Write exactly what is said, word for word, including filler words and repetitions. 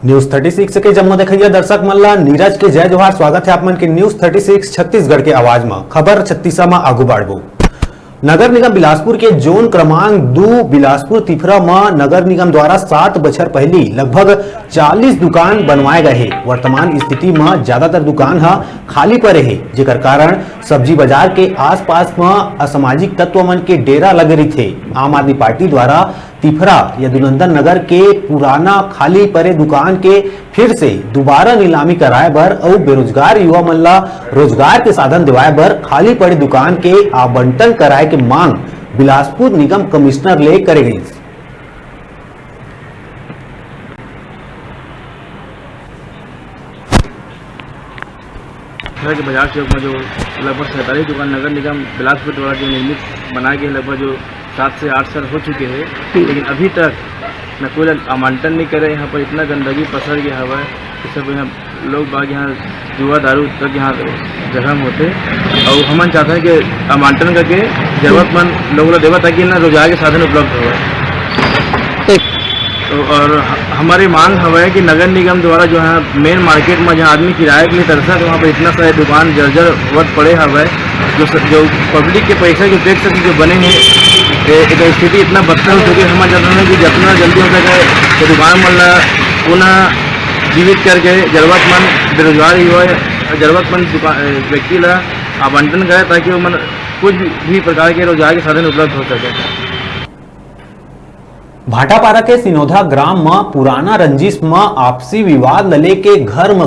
News thirty six के जम्मो देखइया दर्शक मन ला नीरज के जय जोहार। स्वागत हे आप मन के News thirty six छत्तीसगढ़ के आवाज म। खबर छत्तीसा म आगू बढ़बो। नगर निगम बिलासपुर के जोन क्रमांक दू बिलासपुर तिफरा म नगर निगम द्वारा सात बछर पहिली लगभग चालीस दुकान बनवाए गए हे। वर्तमान स्थिति म ज्यादातर दुकान ह खाली पड़े हे, जेकर कारण सब्जी बाजार के आसपास म असामाजिक तत्व मन के डेरा लगे रहिथे। आम आदमी पार्टी द्वारा तिफरा या दुनंदन नगर के पुराना खाली पड़े दुकान के फिर से दोबारा नीलामी कराए बर अउ बेरोजगार युवा मन ला रोजगार के साधन दिवाए बर खाली पड़े दुकान के आवंटन कराए के मांग बिलासपुर निगम कमिश्नर ले करे गई। घर के बाजार चौक में जो लगभग सैंतालीस दुकान नगर निगम बिलासपुर द्वारा जो निर्मित बनाए गए, लगभग जो सात से आठ साल हो चुके हैं, लेकिन अभी तक न कोई आवंटन नहीं करे। यहाँ पर इतना गंदगी पसर गया हुआ है कि सब यहाँ लोग बाग यहाँ जुआ दारू तक यहाँ जख्म होते। और हमन चाहते हैं कि आवंटन करके जरूरतमंद लोगों को देवा, ताकि ना रोजगार के साधन उपलब्ध हो। ठीक। तो और ह- हमारी मांग हवे कि नगर निगम द्वारा जो है मेन मार्केट में जहाँ आदमी किराए के लिए तरसत, वहाँ पर इतना सारे दुकान जर्जर होत पड़े हवे, जो स- जो पब्लिक के पैसा के देख सके जो बने हैं। ए- एक स्थिति इतना बदतर हो चुकी है, हम चाहते हैं कि जितना जल्दी हो सके ये दुकान मन ला पुनः जीवित करके जरूरतमंद बेरोजगार युवा, जरूरतमंद दुकान व्यक्ति ला आवंटन करे, ताकि वो मन कुछ भी प्रकार के रोजगार के साधन उपलब्ध हो सके। भाटापारा के सिनोधा ग्राम म पुराना रंजिश म आपसी विवाद ल लेके घर म